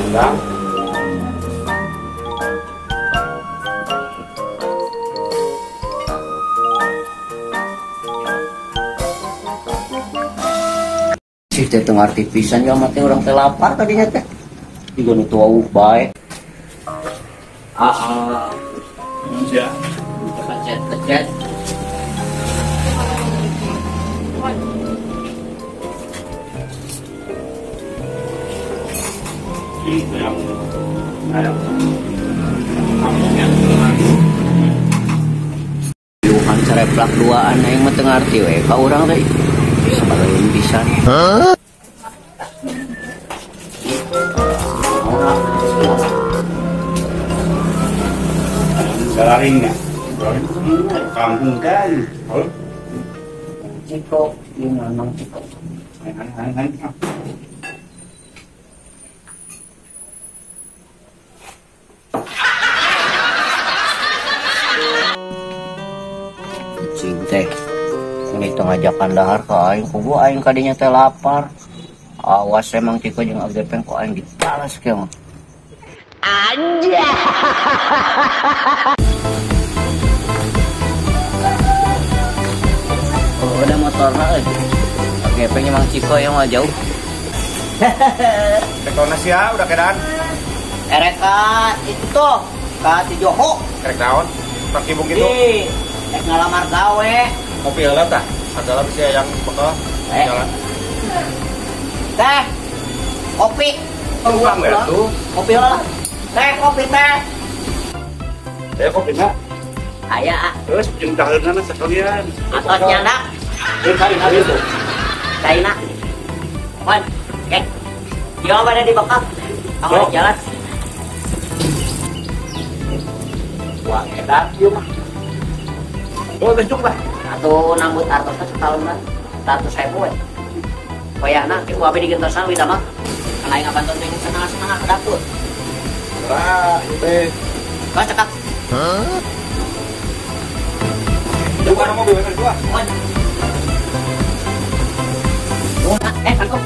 Bang. Sih teh teu ngarti pisan ya mah teh urang teh lapar tadinya teh. Jiga nu tua bae. Ah. Ya. Kecet-kecet. Yuhan cereplak duaan aing mah teu ngarti we ka urang teh. Sabaraha pisan. Hah? Salaringnya. Kampung kan. Ciko, ini memang Ciko. Cing teh, ini teu ngajakan dahar ka aing, kubu aing kadinya teh lapar. Awas emang Ciko jeung Agepeng ku aing dibalas kieu mah. Anjay. Oh, udah motorna euy. Agepeng emang Ciko yang mah jauh. Tektonas ya udah keadaan. Ereka itu tuh ka Cijoho. Erek naon? Pake bung gitu. Rek ngalamar gawe. Kopi heula tah. Sagala bisa yang bekal jalan. Teh. Kopi. Uang ya tuh. Kopi heula. Teh kopi teh. Teh kopi na. Aya. Terus jeung daheurna sekalian. Atos nyanda. Jeung kali tuh. Caina. Wan. Oke. Ieu pada di bekal. Aku jalan. Wah, edan ieu mah. Oh, tunjuk lah. Atau nambut artosna setahun lah. 100.000 we. Wayahna ku abi digentosan we mah. Kan aing ngabantuan teh setengah-setengah ke dapur. Lah, ieu teh. Kau cekap. Hah? Bukan mobil bener dua. Eh, tangkap.